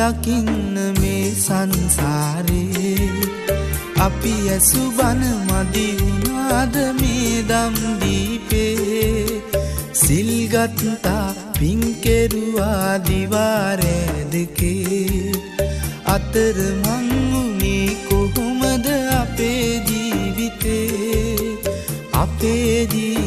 දකින්න මේ සංසාරේ. අපි ඇසු බණ මදි වුණාද මේ දම් දීපේ. සිල් ගත්තා පින් කෙරුවා දිවා රෑ දෙකේ. අතර මං වුණේ කොහොමද අපේ ජීවිතේ, අපේ ජීවිතේ.